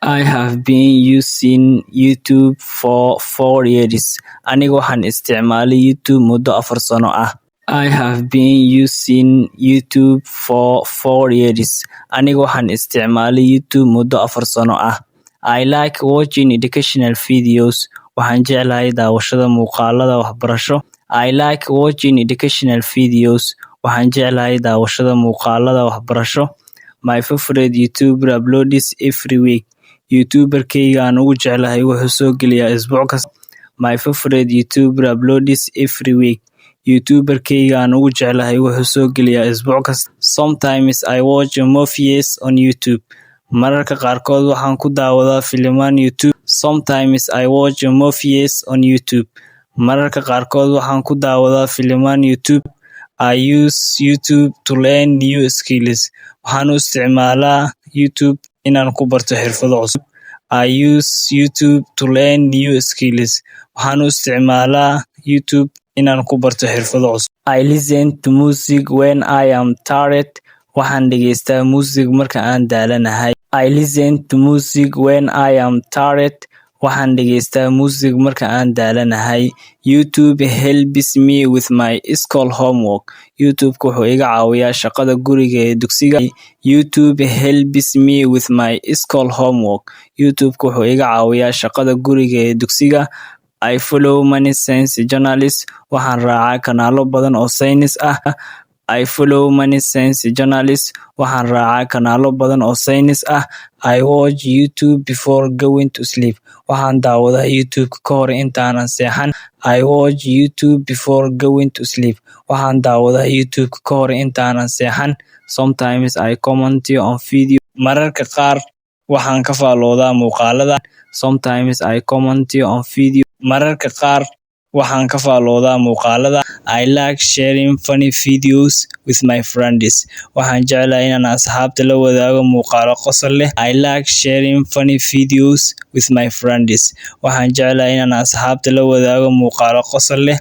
I have been using YouTube for 4 years. Aniga waxaan isticmaalay YouTube muddo 4 sano ah. I have been using YouTube for 4 years. Aniga waxaan isticmaalay YouTube muddo 4 sano ah. I like watching educational videos. Waxaan jeclahay daawashada muuqaalada waxbarasho. I like watching educational videos. Waxaan jeclahay daawashada muuqaalada waxbarasho. My favorite YouTuber uploads every week. YouTuber-kayga aan ugu jeclahay wuxuu soo geliyaa isbuuc kasta. My favorite YouTuber uploads every week. YouTuber-kayga aan ugu jeclahay wuxuu soo geliyaa isbuuc kasta. Sometimes I watch movies on YouTube. Mararka qaarkood waxaan ku daawadaa filimaan YouTube. Sometimes I watch movies on YouTube. Mararka qaarkood waxaan ku daawadaa filimaan YouTube. I use YouTube to learn new skills. Waxaan u isticmaalaa YouTube inaan ku barto xirfado cusub. I use YouTube to learn new skills. Waxaan u isticmaalaa YouTube inaan ku barto xirfado cusub. I listen to music when I am tired. Waxaan dhegeystaa muusig marka aan daalanahay. I listen to music when I am tired. Waxaan dhegeystaa muusig marka aan daalanahay. YouTube helps me with my school homework. YouTube wuxuu iga caawiyaa shaqada guriga ee dugsiga. YouTube helps me with my school homework. YouTube wuxuu iga caawiyaa shaqada guriga ee dugsiga. I follow many science channels. Waxaan raacaa kanaalo badan oo saynis ah. I follow many science channels. Waxaan raacaa kanaalo badan oo saynis ah. I watch YouTube before going to sleep. Waxaan daawadaa YouTube ka hor intaanan seexan. I watch YouTube before going to sleep. Waxaan daawadaa YouTube ka hor intaanan seexan. Sometimes I comment on video. Mararka qaar waxaan ka faalloodaa muuqaalada. Sometimes I comment on video. Mararka qaar waxaan ka faalloodaa muuqaalada. I like sharing funny videos with my friends. Waxaan jeclahay inaan asxaabta la wadaago muuqaalo qosol leh. I like sharing funny videos with my friends. Waxaan jeclahay inaan asxaabta la wadaago muuqaalo qosol leh.